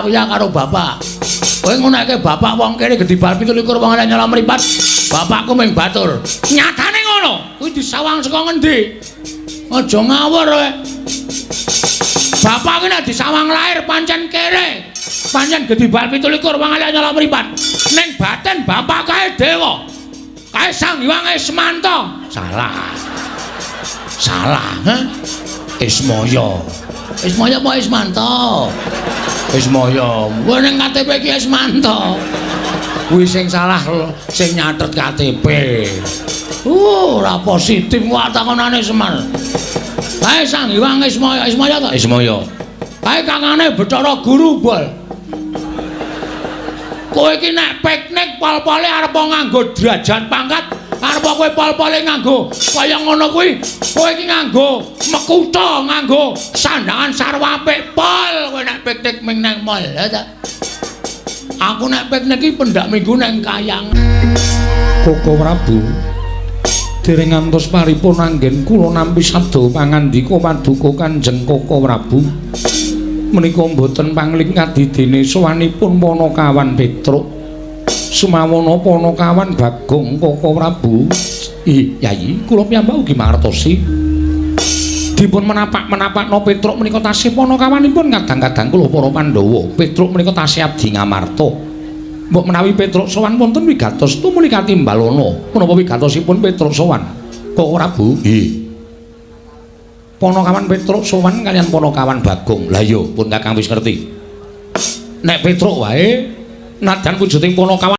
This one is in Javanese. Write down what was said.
wiya-wiya karo bapak. Kowe ngonekke bapak wong kene gedhi bal 17 wong elek nyala mripat. Bapakku ming batur. Nyatane ngono. Kuwi disawang saka ngendi? Aja ngawur kowe. Bapak ki nek disawang lahir pancen kere. Pancen gedhi bal 17 wong elek nyala mripat. Ning batin bapak kae dewa. Kae Sang Hyang Ismanta. Salah. Salah, ha? Ismaya. Ismaya apa Ismanta? Ismaya. Kowe ning KTP ki Ismanta. Kuwi sing salah sing nyatet KTP. Ora positif kok takonane Semar. Kae Sang Hyang Ismaya, Ismaya ta? Ismaya. Kae kakane Bathara Guru, Bol. Kowe iki nek piknik pol-pole arep nganggo derajat pangkat, arep kowe pol-pole nganggo kaya ngono kuwi, kowe iki nganggo mekutha, nganggo sandangan sarwa apik pol kowe nek piknik ming nang mall, ya ta? Aku nek piknik iki pendak minggu nang Kayangan. Koko Prabu, dereng ngantos paripurna anggen kula nampi sabda pangandika paduka Kanjeng Koko Prabu. Menika mboten pangling kadidene sowanipun Panakawan Petruk. Sumawana Panakawan Bagong Koko Prabu. Ih, Yayi, kula piyambak ugi mangertosi. Dipun menapak-menapakno Petruk menika tasih panakawanipun kadang-kadang kula para Pandhawa. Petruk menika tasih abdi Ngamarta. Mbok menawi Petruk sowan wonten wigatos tumuli katimbalana. Menapa wigatosipun Petruk sowan? Koko Prabu? Nggih. Panakawan Petruk sowan kaliyan Panakawan Bagong. Lah iya, pun Kakang wis ngerti. Nek Petruk wae nadyan wujuding Panakawan